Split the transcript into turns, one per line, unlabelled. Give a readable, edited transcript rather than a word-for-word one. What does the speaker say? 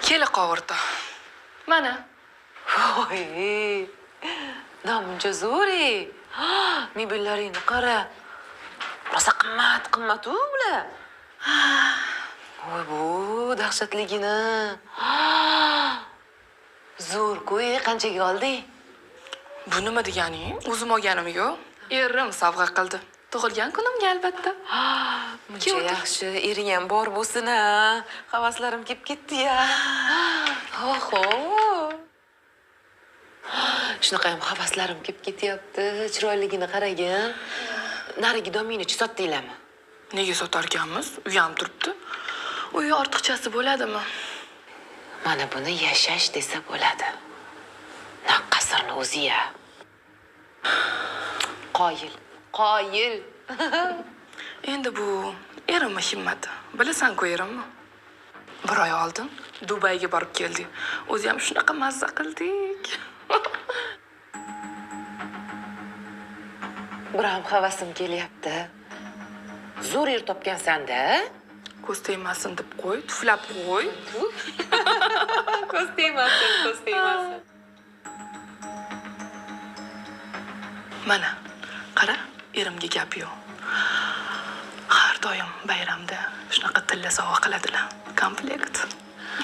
Kela qovurdi. Mana.
Voy, namuncha zo'r ey. Mebellaringni qara. Rosa qimmat, qimmat u bular. Voy, bu dahshatligini. Zo'r-ku, ey, qanchaga olding?
Bu nima deganing? O'zim olganim yo'q. Erim sovg'a qildi. Tug'ilgan kunimga albatta.
Muncha
Kim o'tir?
yaxshi ering ham bor bo'lsin a. Havaslarim kelib ketdi-ya. Oho. Shunaqa ham havaslarim kelib ketyapti. Chiroyligini qaragin. Narigi domingni-chi sotdinglarmi?
Nega sotarkanmiz? Uy ham turibdi. Uy ortiqchasi bo'ladimi?
Mana buni yashash desa bo'ladi. Naq qasrni o'zi-ya. Qoyil, qoyil.
Endi bu erimni himmati. Bilasan-ku erimni. Bir oy oldin Dubayga borib keldik. O'zi ham shunaqa mazza qildik.
Biram havasim kelyapti. Zo'r er topgansan-da.
Ko'z tegmasin deb qo'y, tuflab qo'y.
Ko'z tegmasin, ko'z tegmasin.
Mana, qara, erimga gap yo'q. Har doim bayramda shunaqa tilla sovg'a qiladilar. Komplekt.